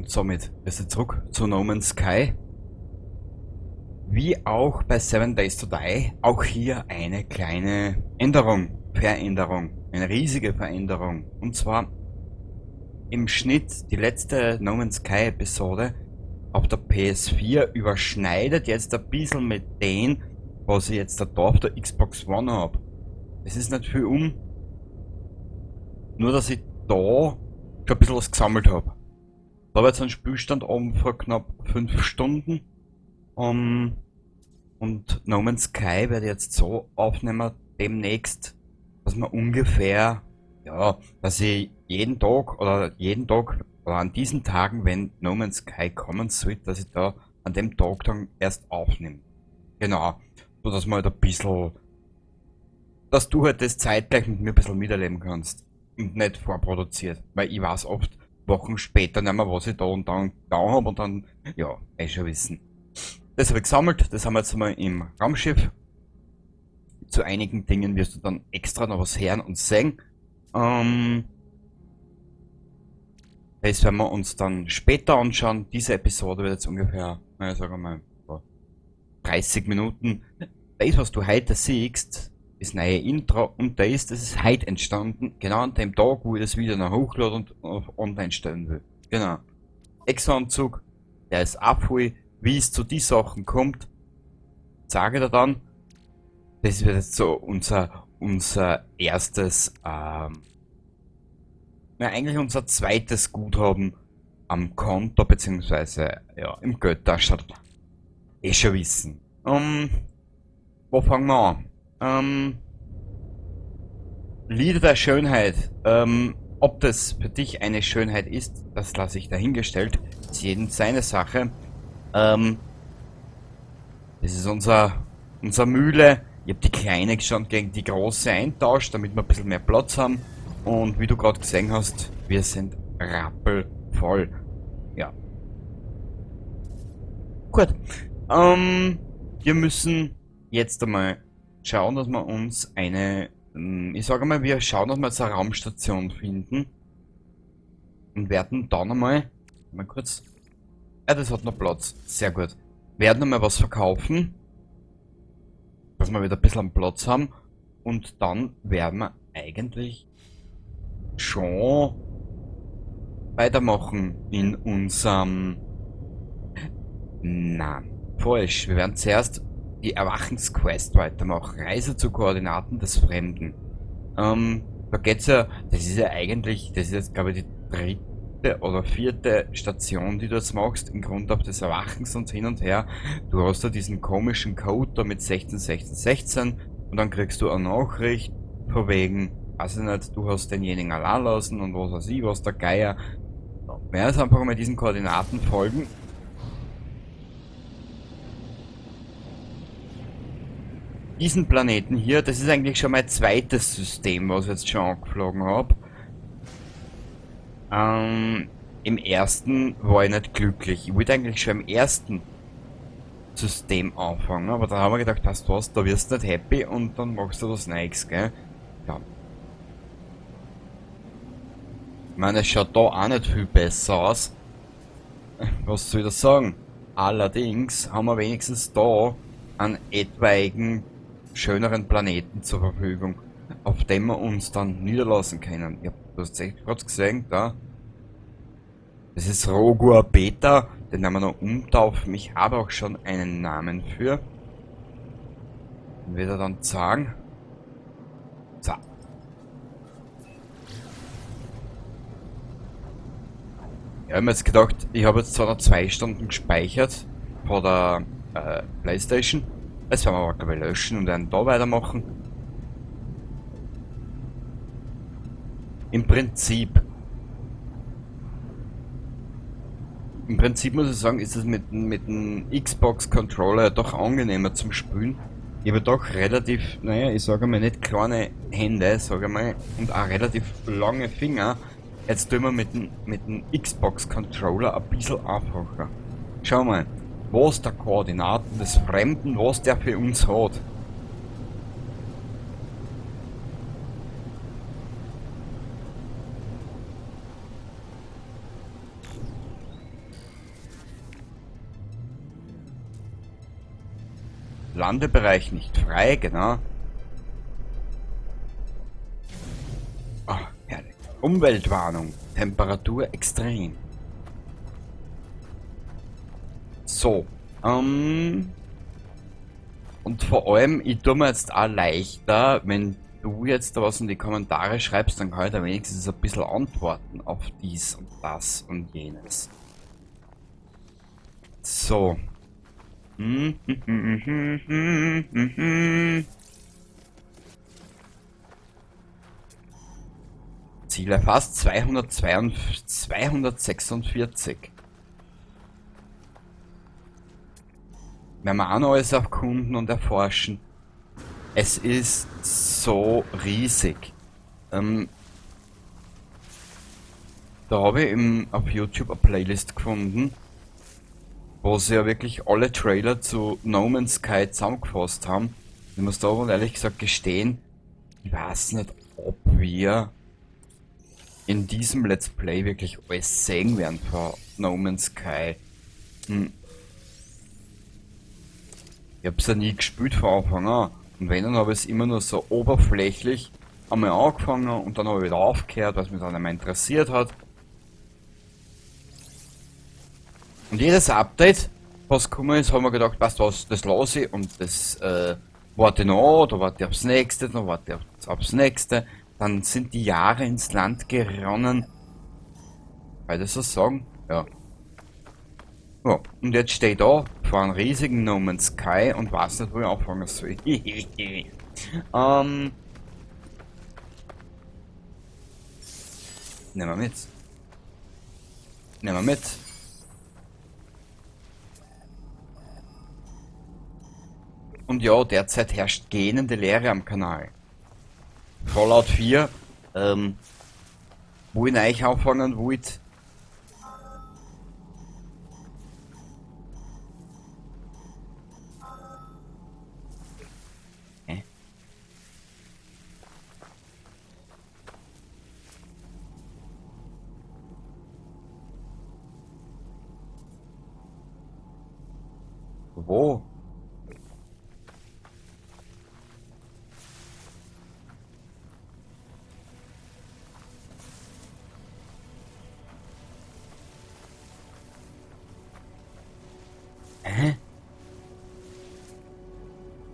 Und somit bist du zurück zu No Man's Sky. Wie auch bei 7 Days to Die, auch hier eine kleine Änderung, Veränderung, eine riesige Veränderung. Und zwar im Schnitt die letzte No Man's Sky Episode auf der PS4 überschneidet jetzt ein bisschen mit dem, was ich jetzt da auf der Xbox One hab. Es ist nicht viel nur dass ich da schon ein bisschen was gesammelt hab. Da war jetzt ein Spielstand um vor knapp 5 Stunden. Und No Man's Sky werde ich jetzt so aufnehmen demnächst, dass man ungefähr, ja, dass ich jeden Tag oder jeden Tag oder an diesen Tagen, wenn No Man's Sky kommen sollte, dass ich da an dem Tag dann erst aufnehme. Genau, so dass man halt ein bisschen, dass du halt das zeitgleich mit mir ein bisschen miterleben kannst und nicht vorproduziert, weil ich weiß oft Wochen später nicht mehr, was ich da und dann da hab und dann, ja, eh schon wissen. Das habe ich gesammelt, das haben wir jetzt mal im Raumschiff. Zu einigen Dingen wirst du dann extra noch was hören und sehen. Das werden wir uns dann später anschauen. Diese Episode wird jetzt ungefähr, naja, sagen wir mal, so 30 Minuten. Das, was du heute siehst, das neue Intro und das ist heute entstanden, genau an dem Tag, wo ich das Video noch hochlade und auf online stellen will. Genau. Exo-Anzug, der ist abhol, wie es zu die Sachen kommt, sage ich dir dann. Das wird jetzt so unser erstes, na, eigentlich unser zweites Guthaben am Konto, beziehungsweise, ja, im Geldtaschel. Eh schon wissen. Wo fangen wir an? Lieder der Schönheit. Ob das für dich eine Schönheit ist, das lasse ich dahingestellt. Ist jedem seine Sache. Das ist unser Mühle. Ich hab die kleine schon gegen die große eintauscht, damit wir ein bisschen mehr Platz haben. Und wie du gerade gesehen hast, wir sind rappelvoll. Ja. Gut. Wir müssen jetzt einmal schauen, dass wir uns eine, ich sage mal, wir schauen, dass wir jetzt eine Raumstation finden. Und werden dann einmal, mal kurz, ja, das hat noch Platz, sehr gut. Werden einmal was verkaufen, dass wir wieder ein bisschen Platz haben. Und dann werden wir eigentlich schon weitermachen in unserem, na, falsch. Wir werden zuerst die Erwachensquest weitermachen. Reise zu Koordinaten des Fremden. Da geht's ja, das ist ja eigentlich, das ist jetzt glaube ich die dritte oder vierte Station, die du jetzt machst, im Grunde auf des Erwachens und hin und her. Du hast da diesen komischen Code da mit 16, 16, 16 und dann kriegst du eine Nachricht von wegen, weiß ich nicht, du hast denjenigen allein lassen und was weiß ich, was der Geier. Wir werden jetzt einfach mal diesen Koordinaten folgen. Diesen Planeten hier, das ist eigentlich schon mein zweites System, was ich jetzt schon angeflogen hab. Im ersten war ich nicht glücklich. Ich wollte eigentlich schon im ersten System anfangen, aber da haben wir gedacht, weißt du was, da wirst du nicht happy und dann machst du was Neues, gell? Ja. Ich meine, es schaut da auch nicht viel besser aus. Was soll ich da sagen? Allerdings haben wir wenigstens da einen etwaigen schöneren Planeten zur Verfügung, auf dem wir uns dann niederlassen können. Ich hab das echt grad gesehen, da. Das ist Rogua Beta, den werden wir noch umtaufen. Ich habe auch schon einen Namen für. Den wird er dann sagen. So. Ich hab mir jetzt gedacht, ich habe jetzt zwar noch 2 Stunden gespeichert vor der Playstation. Das werden wir aber, glaub ich, löschen und dann da weitermachen. Im Prinzip. Im Prinzip muss ich sagen, ist es mit dem Xbox Controller doch angenehmer zum Spielen. Ich habe doch relativ, naja, ich sage mal nicht kleine Hände, sage ich mal, und auch relativ lange Finger. Jetzt tun wir mit dem Xbox Controller ein bisschen einfacher. Schau mal, was der Koordinaten des Fremden, was der für uns hat. Landebereich nicht frei, genau. Ach, herrlich. Umweltwarnung. Temperatur extrem. So. Und vor allem, ich tue mir jetzt auch leichter, wenn du jetzt da was in die Kommentare schreibst, dann kann ich da wenigstens ein bisschen antworten auf dies und das und jenes. So. Ziel erfasst, 246. Werden wir auch noch alles erkunden und erforschen. Es ist so riesig. Da habe ich auf YouTube eine Playlist gefunden, wo sie ja wirklich alle Trailer zu No Man's Sky zusammengefasst haben. Ich muss da aber ehrlich gesagt gestehen, ich weiß nicht, ob wir in diesem Let's Play wirklich alles sehen werden von No Man's Sky. Ich hab's ja nie gespielt von Anfang an. Und wenn, dann habe ich es immer nur so oberflächlich einmal angefangen und dann habe ich wieder aufgehört, was mich dann nicht mehr interessiert hat. Und jedes Update, was gekommen ist, haben wir gedacht, weißt du was, das lasse ich und das warte ich noch, da warte ich aufs nächste, dann warte ich aufs nächste. Dann sind die Jahre ins Land geronnen. Kann ich das so sagen? Ja. Ja, und jetzt stehe ich da vor einem riesigen No Man's Sky und weiß nicht, wo ich anfangen soll. Nehmen wir mit. Nehmen wir mit. Und ja, derzeit herrscht gähnende Leere am Kanal. Fallout 4, wo ich neu anfangen wollte. Hä? Wo? Hä?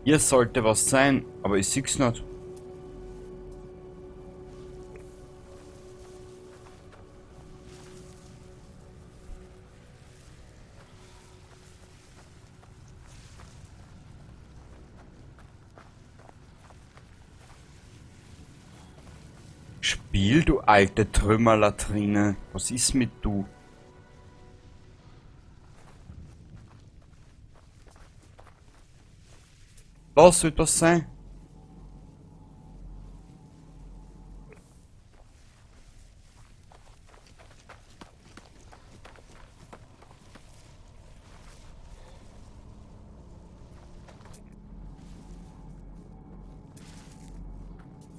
Hier sollte was sein, aber ich seh's nicht. Spiel, du alte Trümmerlatrine. Was ist mit du? Was soll das sein?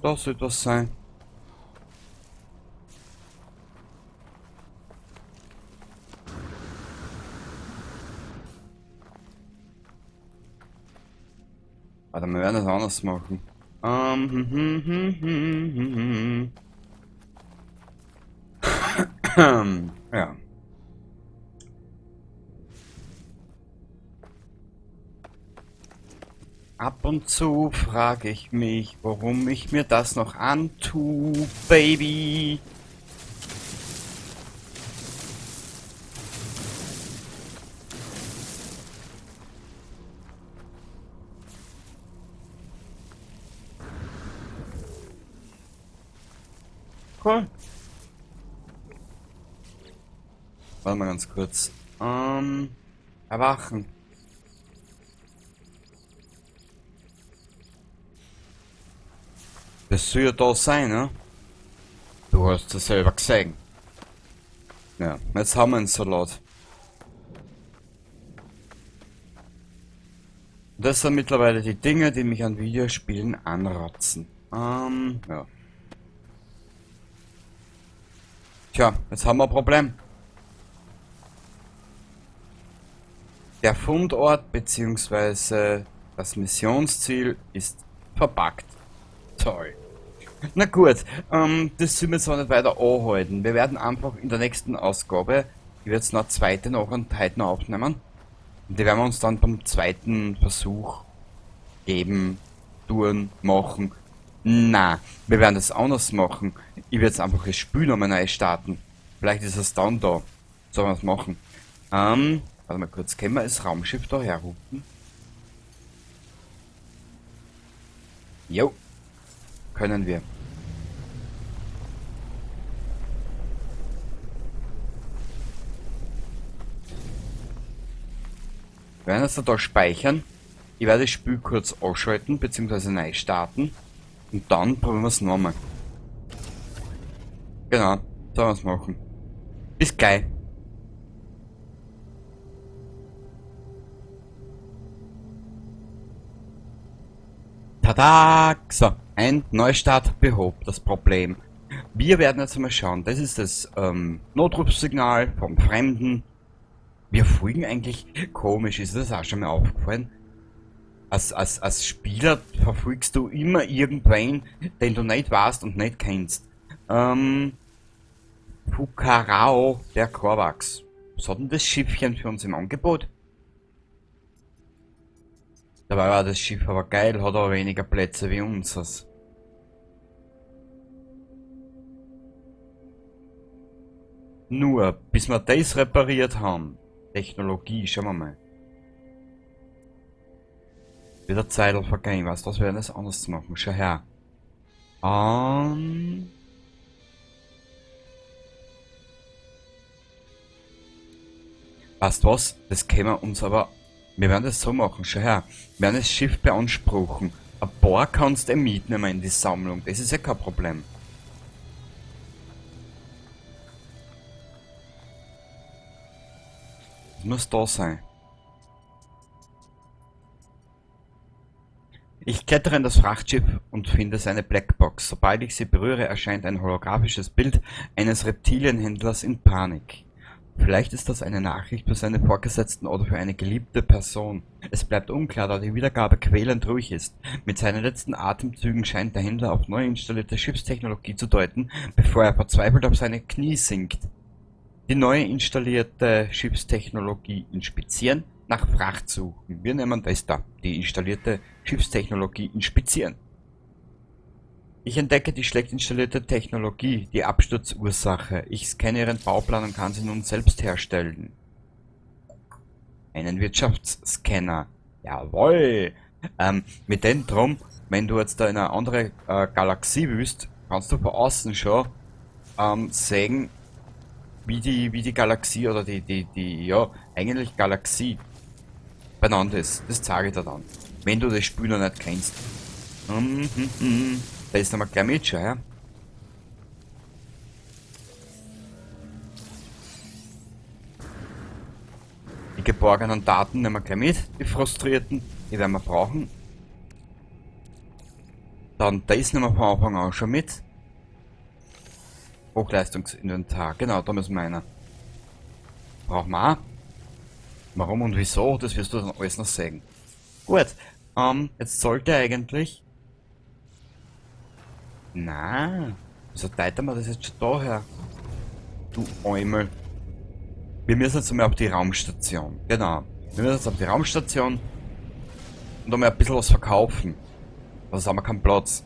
Das soll das sein. Warte, wir werden das anders machen. Ja. Ab und zu frage ich mich, warum ich mir das noch antue, Baby. Cool. Warte mal ganz kurz. Erwachen. Das soll ja da sein, ne? Du hast es selber gesehen. Ja, jetzt haben wir einen Salat. Das sind mittlerweile die Dinge, die mich an Videospielen anrotzen. Ja. Tja, jetzt haben wir ein Problem. Der Fundort beziehungsweise Das Missionsziel ist verpackt. Toll. Na gut, das sind wir jetzt auch nicht weiter anhalten. Wir werden einfach in der nächsten Ausgabe, ich werde jetzt noch eine zweite noch und heute noch aufnehmen. Und die werden wir uns dann beim zweiten Versuch geben, tun, machen. Na, wir werden das anders machen. Ich werde jetzt einfach das Spiel nochmal neu starten. Vielleicht ist es dann da. Sollen wir das machen? Warte mal kurz, können wir das Raumschiff da herrufen? Jo, können wir. Wir werden das da speichern. Ich werde das Spiel kurz ausschalten bzw. neu starten. Und dann probieren wir es nochmal. Genau, sollen wir es machen. Bis gleich. Tada! So, ein Neustart behob das Problem. Wir werden jetzt mal schauen. Das ist das Notrufsignal vom Fremden. Wir folgen eigentlich komisch, ist das auch schon mal aufgefallen? Als Spieler verfolgst du immer irgendwen, den du nicht weißt und nicht kennst. Fukarao, der Korvax. Was hat denn das Schiffchen für uns im Angebot? Dabei war das Schiff aber geil, hat aber weniger Plätze wie unseres. Nur, bis wir das repariert haben. Technologie, schauen wir mal. Wieder Zeit vergehen, weißt du, was wir das anders machen? Schau her. Weißt du was? Das können wir uns aber... Wir werden das so machen, schau her. Wir werden das Schiff beanspruchen. Ein paar kannst du mitnehmen in die Sammlung. Das ist ja kein Problem. Das muss da sein. Ich klettere in das Frachtschiff und finde seine Blackbox. Sobald ich sie berühre, erscheint ein holographisches Bild eines Reptilienhändlers in Panik. Vielleicht ist das eine Nachricht für seine Vorgesetzten oder für eine geliebte Person. Es bleibt unklar, da die Wiedergabe quälend ruhig ist. Mit seinen letzten Atemzügen scheint der Händler auf neu installierte Schiffstechnologie zu deuten, bevor er verzweifelt auf seine Knie sinkt. Die neu installierte Schiffstechnologie inspizieren, nach Fracht suchen. Wir nehmen das da, die installierte Schiffstechnologie inspizieren. Ich entdecke die schlecht installierte Technologie, die Absturzursache. Ich scanne ihren Bauplan und kann sie nun selbst herstellen. Einen Wirtschaftsscanner. Jawohl! Mit dem drum, wenn du jetzt da in eine andere Galaxie willst, kannst du von außen schon sehen, wie die Galaxie oder die, ja, eigentlich Galaxie benannt ist. Das zeige ich dir dann. Wenn du das Spiel noch nicht kennst. Da ist nochmal gleich mit schon, ja? Die geborgenen Daten nehmen wir gleich mit, die frustrierten, die werden wir brauchen. Dann das nehmen wir von Anfang an schon mit. Hochleistungsinventar, genau, da müssen wir einer. Brauchen wir auch. Warum und wieso, das wirst du dann alles noch sehen. Gut, jetzt sollte eigentlich... Na, wieso teilt man das jetzt schon daher? Du Eumel. Wir müssen jetzt einmal auf die Raumstation. Genau. Wir müssen jetzt auf die Raumstation und einmal ein bisschen was verkaufen. Sonst haben wir keinen Platz.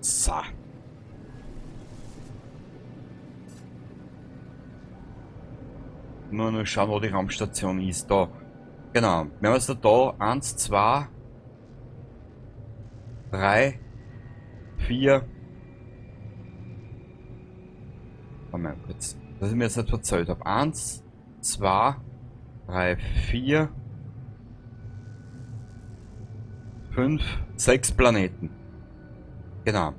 So. Nur noch schauen, wo die Raumstation ist. Da. Genau. Wir haben jetzt da 1, 2, 3, 4. Warte mal kurz. Dass ich mir jetzt nicht verzählt habe. 1, 2, 3, 4, 5, 6 Planeten. Genau.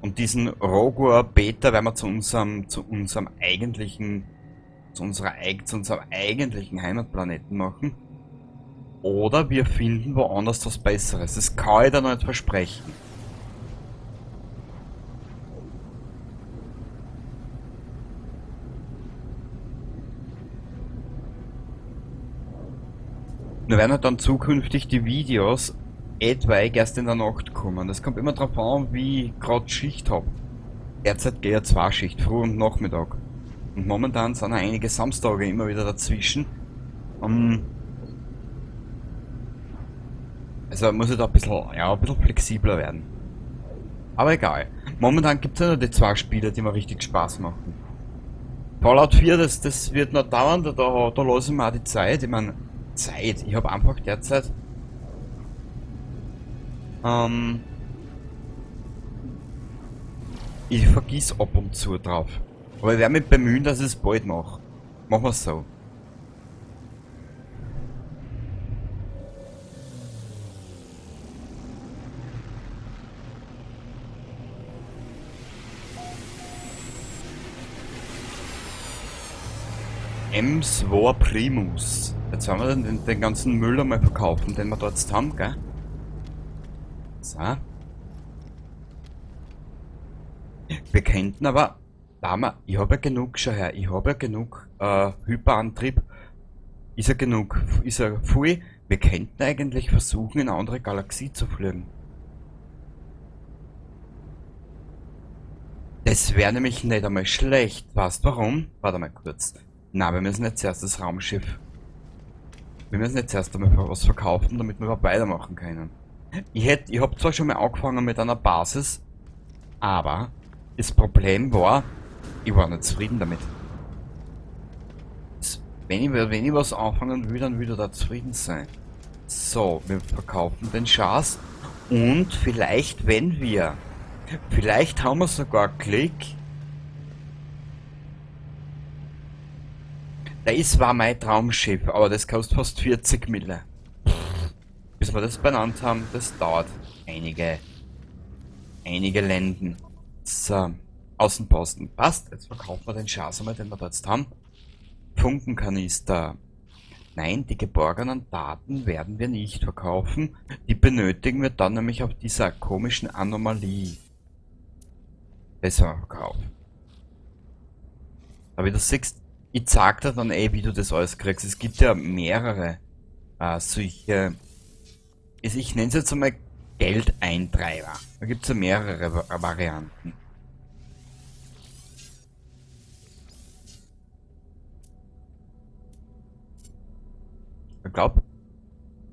Und diesen Rogor Beta werden wir zu unserem, zu unserem eigentlichen, zu unserer zu unserem eigentlichen Heimatplaneten machen. Oder wir finden woanders was Besseres. Das kann ich da noch nicht versprechen. Nur werden halt dann zukünftig die Videos etwaig erst in der Nacht kommen. Das kommt immer drauf an, wie ich grad Schicht hab. Derzeit gehe ich ja 2 Schicht, Früh und Nachmittag. Und momentan sind auch einige Samstage immer wieder dazwischen. Also muss ich da ein bisschen flexibler werden. Aber egal. Momentan gibt's ja nur die 2 Spiele, die mir richtig Spaß machen. Fallout 4, das wird noch dauern, da lasse ich mir auch die Zeit. Ich mein, Zeit. Ich hab einfach derzeit... ich vergiss ab und zu drauf. Aber ich werde mich bemühen, dass ich es bald mache. Machen wir's so. M2 Primus. Jetzt werden wir den ganzen Müll einmal verkaufen, den wir dort jetzt haben, gell? So. Wir könnten aber, da wir, ich hab ja genug schon her, ich hab ja genug Hyperantrieb, ist ja genug, ist ja voll. Wir könnten eigentlich versuchen, in eine andere Galaxie zu fliegen. Das wäre nämlich nicht einmal schlecht. Weißt du warum? Warte mal kurz. Na, wir müssen jetzt erst das Raumschiff. Wir müssen jetzt erst einmal was verkaufen, damit wir überhaupt weitermachen können. Ich hab zwar schon mal angefangen mit einer Basis, aber das Problem war, ich war nicht zufrieden damit. Wenn ich was anfangen will, dann will ich da zufrieden sein. So, wir verkaufen den Schatz und vielleicht, wenn wir, vielleicht haben wir sogar Klick. Das war mein Traumschiff, aber das kostet fast 40 Mille. Bis wir das benannt haben, das dauert einige Lenden. So, Außenposten. Passt, jetzt verkaufen wir den Schatz einmal, den wir da jetzt haben. Funkenkanister. Nein, die geborgenen Daten werden wir nicht verkaufen. Die benötigen wir dann nämlich auf dieser komischen Anomalie. Das werden wir verkaufen. Aber wie du siehst, ich zeig dir dann eh, wie du das alles kriegst. Es gibt ja mehrere solche, ich nenn's jetzt einmal Geldeintreiber. Da gibt's ja mehrere Varianten. Ich glaub,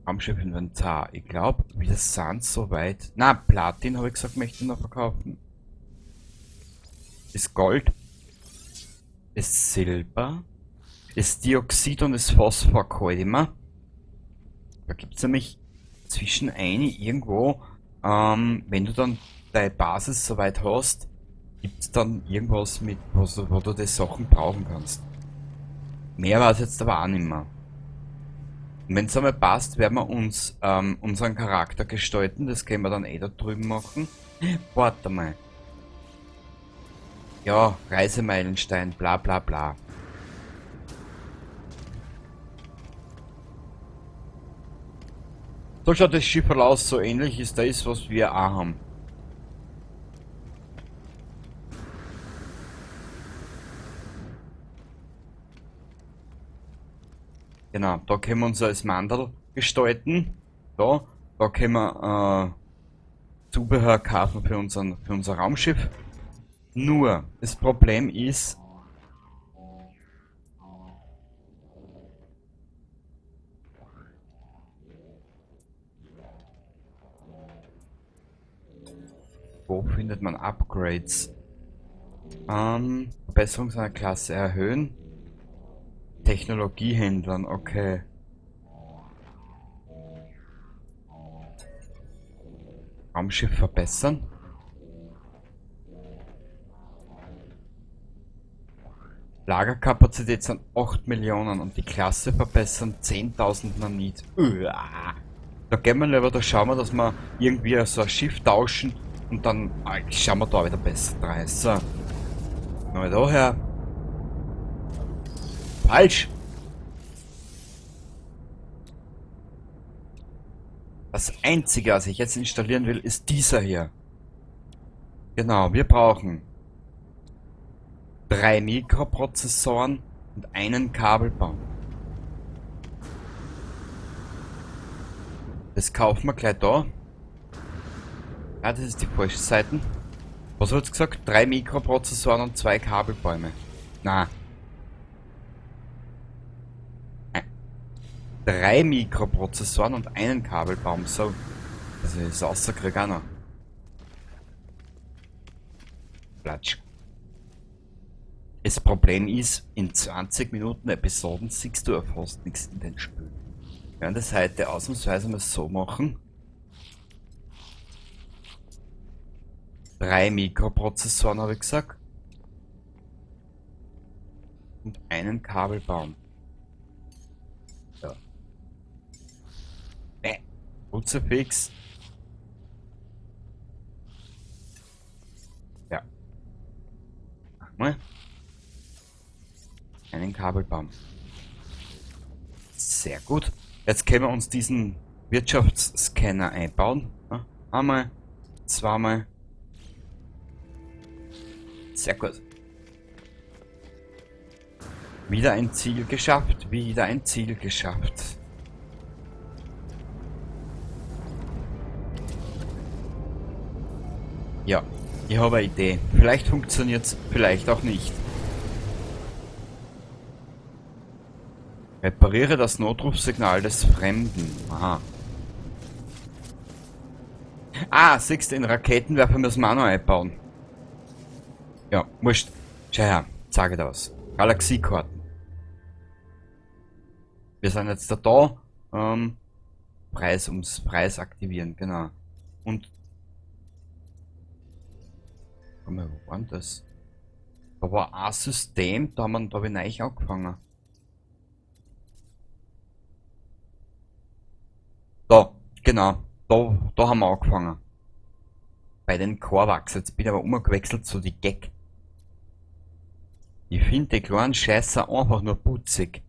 Raumschiff-Inventar. Ich glaub, wir sind soweit. Na, Platin hab ich gesagt, möchte ich noch verkaufen. Ist Gold. Ist Silber. Ist Dioxid und ist Phosphor kalt immer. Da gibt's nämlich zwischen eine irgendwo, wenn du dann deine Basis soweit hast, gibt's dann irgendwas mit, wo du die Sachen brauchen kannst. Mehr weiß jetzt aber auch nicht mehr. Und wenn's einmal passt, werden wir uns unseren Charakter gestalten. Das können wir dann eh da drüben machen. Warte mal. Ja, Reisemeilenstein, bla bla bla. So schaut das Schiff aus, so ähnlich ist das, was wir auch haben. Genau, da können wir uns als Mandel gestalten. Da können wir Zubehör kaufen für unser Raumschiff. Nur, das Problem ist, wo findet man Upgrades? Verbesserung seiner Klasse erhöhen. Technologiehändlern, okay. Raumschiff verbessern. Lagerkapazität sind 8 Millionen und die Klasse verbessern 10.000 Nanit. Uah. Da gehen wir lieber, da schauen wir, dass wir irgendwie so ein Schiff tauschen und dann schauen wir da wieder besser rein. So. Mal daher. Falsch! Das Einzige, was ich jetzt installieren will, ist dieser hier. Genau, wir brauchen 3 Mikroprozessoren und einen Kabelbaum. Das kaufen wir gleich da. Ah, das ist die falsche Seite. Was hat's gesagt? 3 Mikroprozessoren und 2 Kabelbäume. Na. 3 Mikroprozessoren und einen Kabelbaum. So. Also das rauskrieg auch noch. Platsch. Das Problem ist, in 20 Minuten Episoden siehst du ja fast nichts in den Spielen. Wir werden das heute ausnahmsweise mal so machen. 3 Mikroprozessoren habe ich gesagt. Und einen Kabelbaum. Ja. Ne. Kruzifix. Ja. Mach mal. Einen Kabelbaum. Sehr gut. Jetzt können wir uns diesen Wirtschaftsscanner einbauen. Ja, einmal, zweimal. Sehr gut. Wieder ein Ziel geschafft, wieder ein Ziel geschafft. Ja, ich habe eine Idee. Vielleicht funktioniert's, vielleicht auch nicht. Repariere das Notrufsignal des Fremden. Aha. Ah, siehst du, den Raketenwerfer müssen wir auch noch einbauen. Ja, wurscht. Schau her, zeig ich dir was. Galaxiekarten. Wir sind jetzt da. Preis ums Preis aktivieren, genau. Und. Warte mal, wo war denn das? Da war ein System, da haben wir, da hab ich neu angefangen. Da, genau. Da haben wir angefangen. Bei den Korvax. Jetzt bin ich aber umgewechselt zu die Gek. Ich find die kleinen Scheißer einfach nur putzig.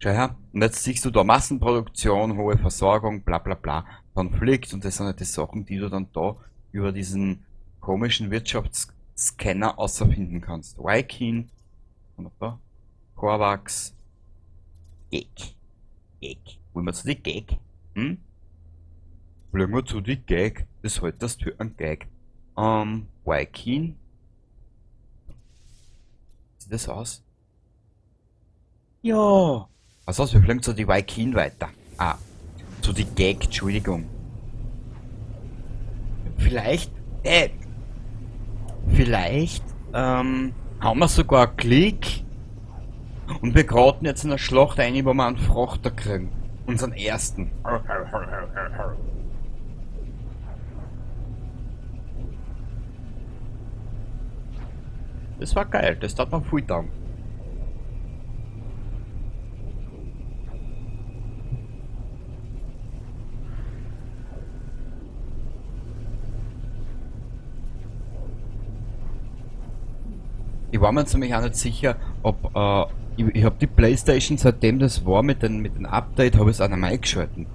Schau her, und jetzt siehst du da Massenproduktion, hohe Versorgung, bla bla bla, Konflikt, und das sind halt die Sachen, die du dann da über diesen komischen Wirtschaftsscanner außerfinden kannst. Vy'keen, und da, Korvax, Gek, Gek. Wollen wir zu die Gek? Hm? Wollen wir zu die Gek? Das haltest du für einen Gag. Vy'keen. Sieht das aus? Ja! Also, wir fliegen zu die Vy'keen weiter. Ah, zu die Gek, Entschuldigung. Vielleicht, haben wir sogar einen Klick und wir geraten jetzt in eine Schlacht ein, wo wir einen Frachter kriegen. Unseren ersten. Das war geil, das tat mir viel taugen. Ich war mir jetzt nämlich auch nicht sicher, ob ich hab die Playstation, seitdem das war mit dem Update, hab ich's auch nicht mehr eingeschalten.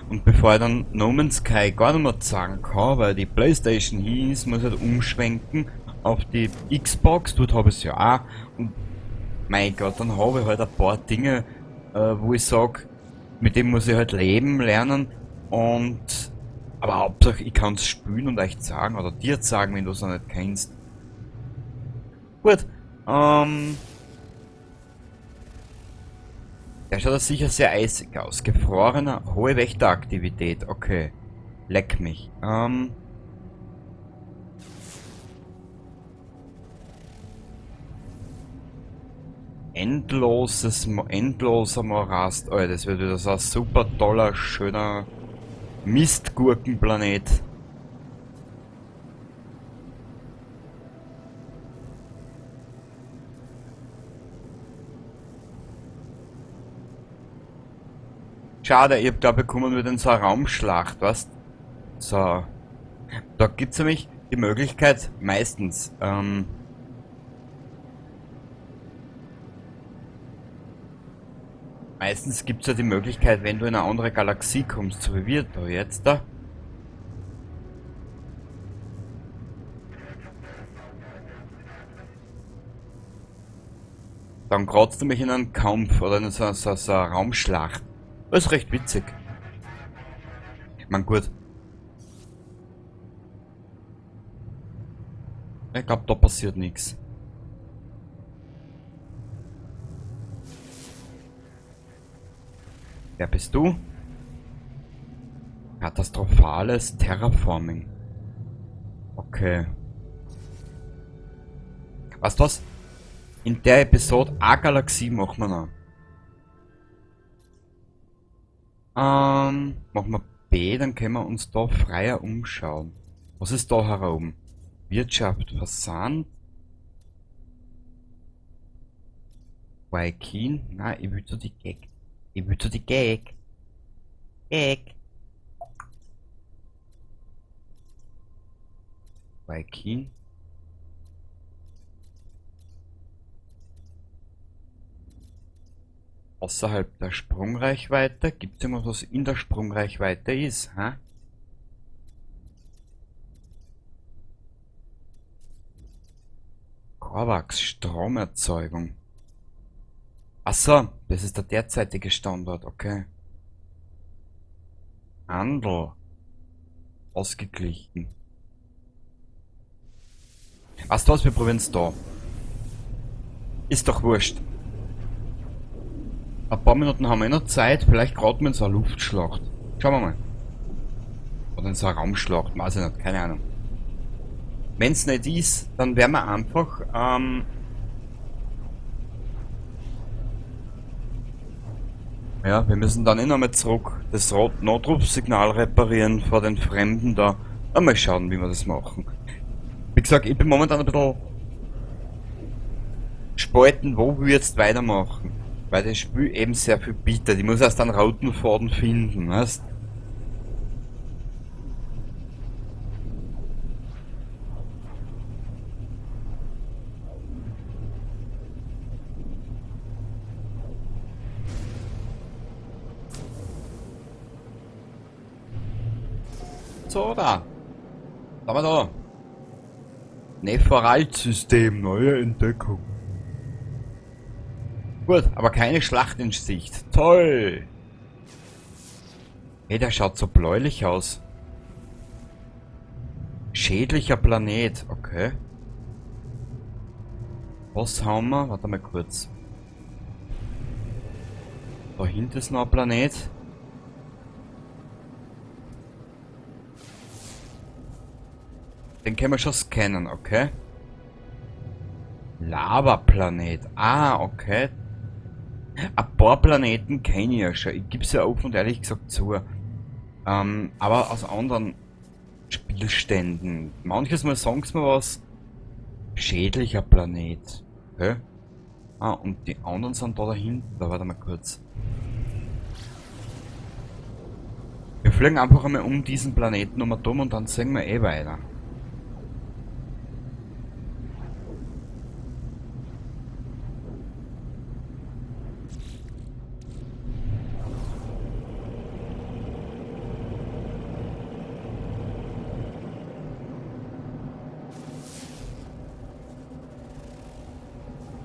Und bevor ich dann No Man's Sky gar nicht mehr zeigen kann, weil die Playstation hieß, muss ich halt umschwenken auf die Xbox, dort hab ich's ja auch. Und mein Gott, dann hab ich halt ein paar Dinge, wo ich sag, mit dem muss ich halt leben lernen. Aber Hauptsache, ich kann's spielen und euch sagen, oder dir sagen, wenn du's noch nicht kennst. Gut, der schaut sicher sehr eisig aus. Gefrorener, hohe Wächteraktivität. Okay. Leck mich. Endloser Morast. Oh, das wird wieder so ein super toller, schöner Mistgurkenplanet. Schade, ich hab da bekommen wir dann so eine Raumschlacht, weißt? So. Da gibt's nämlich die Möglichkeit, meistens, meistens gibt's ja die Möglichkeit, wenn du in eine andere Galaxie kommst, so wie wir da jetzt da. Dann kratzt du mich in einen Kampf oder in so eine Raumschlacht. Das ist recht witzig. Ich mein, gut. Ich glaube, da passiert nichts. Wer bist du? Katastrophales Terraforming. Okay. Weißt du was? In der Episode eine Galaxie machen wir noch. Machen wir B, dann können wir uns da freier umschauen. Was ist da herum? Wirtschaft, Versand. Waikin? Nein, ich will zu die Gag. Ich will zu die Gag. Gag. Waikin? Außerhalb der Sprungreichweite? Gibt's irgendwas, was in der Sprungreichweite ist? Hä? Korvax, Stromerzeugung. Achso, das ist der derzeitige Standort, okay. Handel. Ausgeglichen. Weißt du was, wir probieren's da. Ist doch wurscht. Ein paar Minuten haben wir eh noch Zeit, vielleicht gerade mit so einer Luftschlacht. Schauen wir mal. Oder in so einer Raumschlacht, weiß ich nicht, keine Ahnung. Wenn's nicht ist, dann werden wir einfach ja, wir müssen dann eh nochmal zurück das Notrufsignal reparieren vor den Fremden da. Mal schauen, wie wir das machen. Wie gesagt, ich bin momentan ein bisschen gespalten, wo wir jetzt weitermachen. Weil das Spiel eben sehr viel bietet. Ich muss erst einen roten Faden finden, weißt? So, da. Da war da. Neferalt-System, neue Entdeckung. Gut, aber keine Schlacht in Sicht. Toll! Hey, der schaut so bläulich aus. Schädlicher Planet, okay. Was haben wir? Warte mal kurz. Da hinten ist noch ein Planet. Den können wir schon scannen, okay. Lava-Planet. Ah, okay. Ein paar Planeten kenne ich ja schon. Ich gebe es ja offen und ehrlich gesagt zu. Aber aus anderen Spielständen. Manches Mal sagen sie mir was. Schädlicher Planet. Okay. Ah, und die anderen sind da dahinter. Warte mal kurz. Wir fliegen einfach einmal um diesen Planeten um und dann sehen wir eh weiter.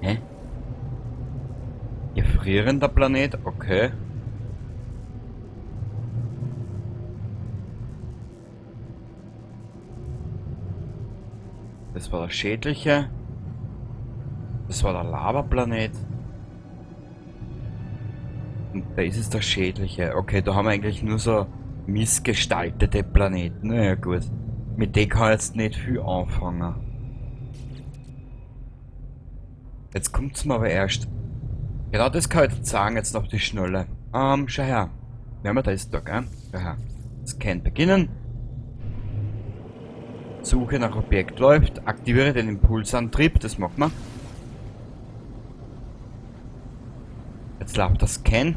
Hä? Gefrierender Planet? Okay. Das war der schädliche. Das war der Lavaplanet. Und da ist es der schädliche. Okay, da haben wir eigentlich nur so missgestaltete Planeten. Naja, gut. Mit denen kann ich jetzt nicht viel anfangen. Jetzt kommt's mir aber erst. Genau, das kann ich jetzt sagen, jetzt noch die Schnelle. Schau her. Wir haben ja das da, gell? Schau her. Scan beginnen. Suche nach Objekt läuft. Aktiviere den Impulsantrieb, das macht man. Jetzt läuft das Scan.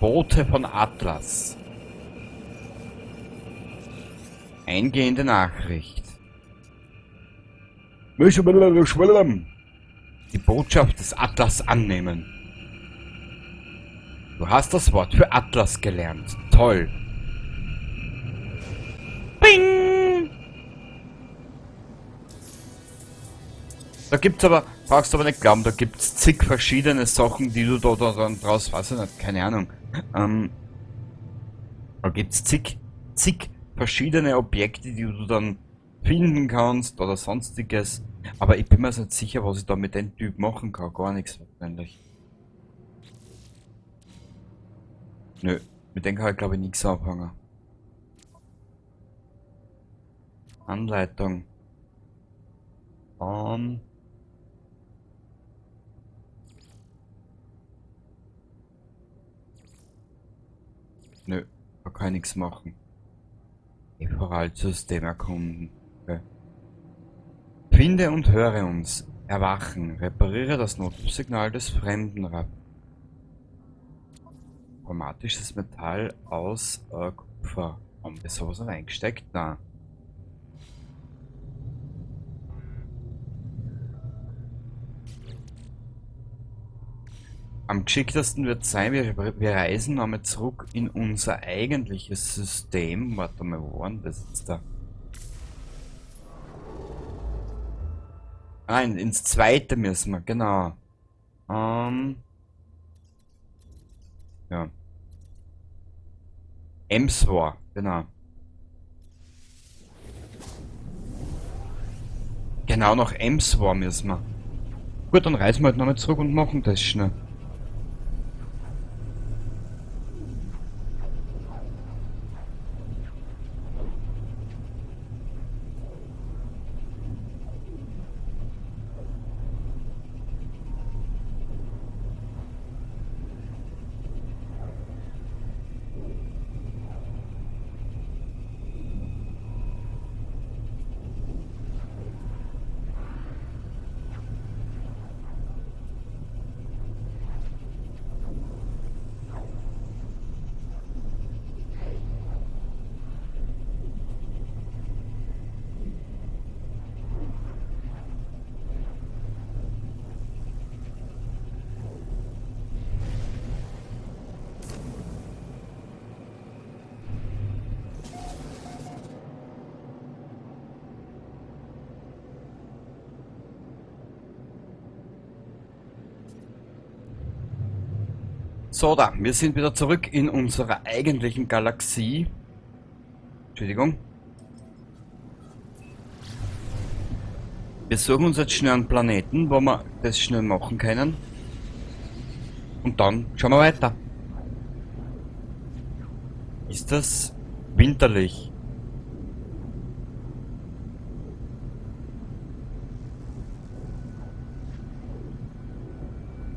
Boote von Atlas. Eingehende Nachricht. Die Botschaft des Atlas annehmen. Du hast das Wort für Atlas gelernt. Toll. Bing! Da gibt's aber, brauchst du aber nicht glauben, da gibt's zig verschiedene Sachen, die du da dann draus, weiß ich nicht, keine Ahnung. Da gibt's zig verschiedene Objekte, die du dann finden kannst oder sonstiges. Aber ich bin mir nicht sicher, was ich da mit dem Typ machen kann. Gar nichts wahrscheinlich. Nö, mit dem kann ich glaube ich nichts anfangen. Anleitung. Nö, da kann ich nichts machen. Ephoralsystem erkunden. Okay. Finde und höre uns. Erwachen. Repariere das Notrufsignal des Fremdenrapp. Chromatisches Metall aus Kupfer. Haben wir sowas reingesteckt? Na. Am geschicktesten wird sein, wir reisen nochmal zurück in unser eigentliches System. Warte mal, wo war denn das jetzt da? Nein, ins zweite müssen wir, genau. Ja. Emswar, genau. Genau, nach Emswar müssen wir. Gut, dann reisen wir halt nochmal zurück und machen das schnell. So, da, wir sind wieder zurück in unserer eigentlichen Galaxie. Entschuldigung. Wir suchen uns jetzt schnell einen Planeten, wo wir das schnell machen können. Und dann schauen wir weiter. Ist das winterlich?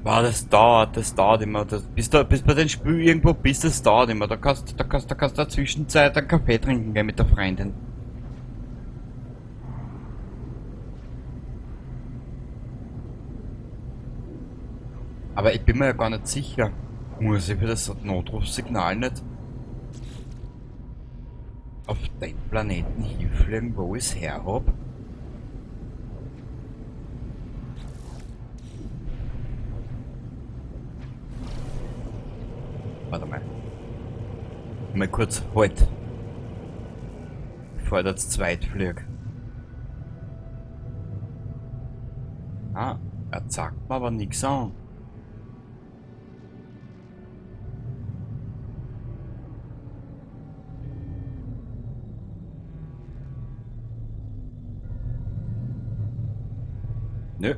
Boah, das dauert immer. Das, bis du, bis bei den Spiel irgendwo bist, das dauert immer. Da kannst du in der Zwischenzeit einen Kaffee trinken gehen mit der Freundin. Aber ich bin mir ja gar nicht sicher. Muss ich für das Notrufsignal nicht auf den Planeten hinfliegen, wo ich's her hab? Warte mal. Mal kurz halt. Bevor ich da zu zweit flieg. Ah, er zeigt mir aber nix an. Nö.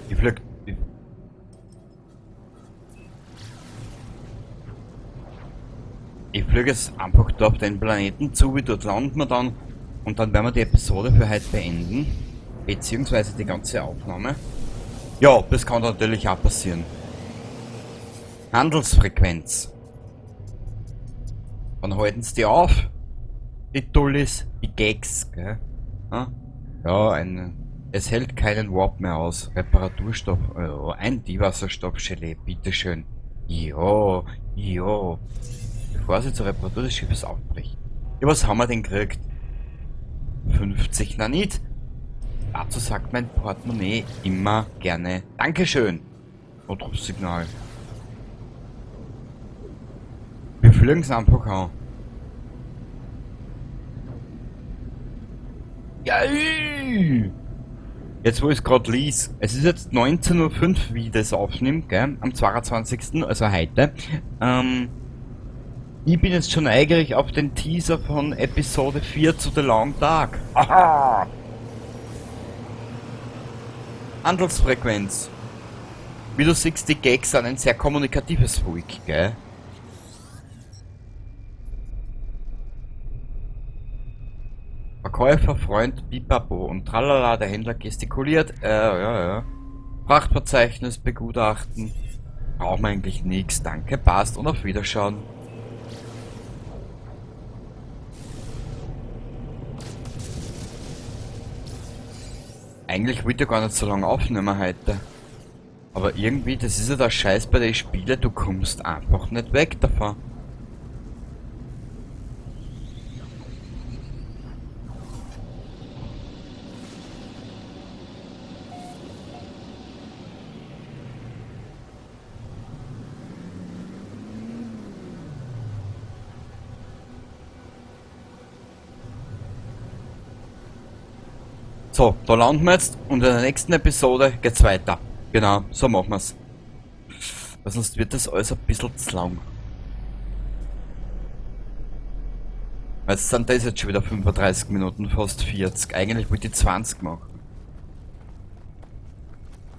Ich flieg. Ich fliege jetzt einfach da auf den Planeten zu, wie dort landen wir dann. Und dann werden wir die Episode für heute beenden. Beziehungsweise die ganze Aufnahme. Ja, das kann natürlich auch passieren. Handelsfrequenz. Wann halten sie die auf? Die Dullis, die Gags, gell? Ja, es hält keinen Warp mehr aus. Reparaturstoff, ein Diwasserstoffgelee, bitteschön. Ja, ja. Bevor sie zur Reparatur des Schiffes aufbricht. Ja, was haben wir denn gekriegt? 50 Nanit. Dazu sagt mein Portemonnaie immer gerne Dankeschön. Notrufsignal. Wir fliegen es einfach an. Geil! Jetzt, wo ich es gerade lies. Es ist jetzt 19:05 Uhr, wie ich das aufnehme, gell? Am 22., also heute. Ich bin jetzt schon neugierig auf den Teaser von Episode 4 zu The Long Dark. Aha! Handelsfrequenz. Wie du siehst, die Gags sind ein sehr kommunikatives Volk, gell? Verkäufer, Freund, Pipapo und tralala, der Händler gestikuliert. Ja, ja. Frachtverzeichnis begutachten. Brauchen wir eigentlich nix. Danke, passt und auf Wiederschauen. Eigentlich wollte ich gar nicht so lange aufnehmen heute. Aber irgendwie, das ist ja der Scheiß bei den Spielen, du kommst einfach nicht weg davon. So, da landen wir jetzt und in der nächsten Episode geht's weiter. Genau, so machen wir's. Weil sonst wird das alles ein bisschen zu lang. Jetzt sind das jetzt schon wieder 35 Minuten, fast 40. Eigentlich wollte ich 20 machen.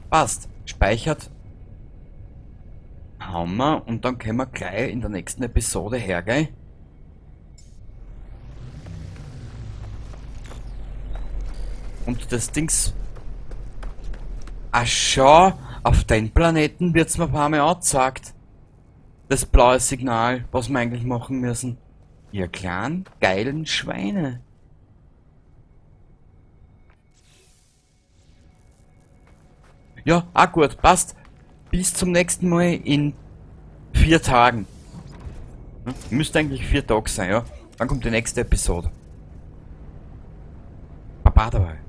Passt. Speichert. Haben wir und dann können wir gleich in der nächsten Episode hergehen. Und das Dings... Ach schau, auf den Planeten wird's mir ein paar Mal angezeigt. Das blaue Signal, was wir eigentlich machen müssen. Ihr kleinen, geilen Schweine. Ja, auch gut, passt. Bis zum nächsten Mal in 4 Tagen. Müsste eigentlich 4 Tage sein, ja. Dann kommt die nächste Episode. Baba dabei.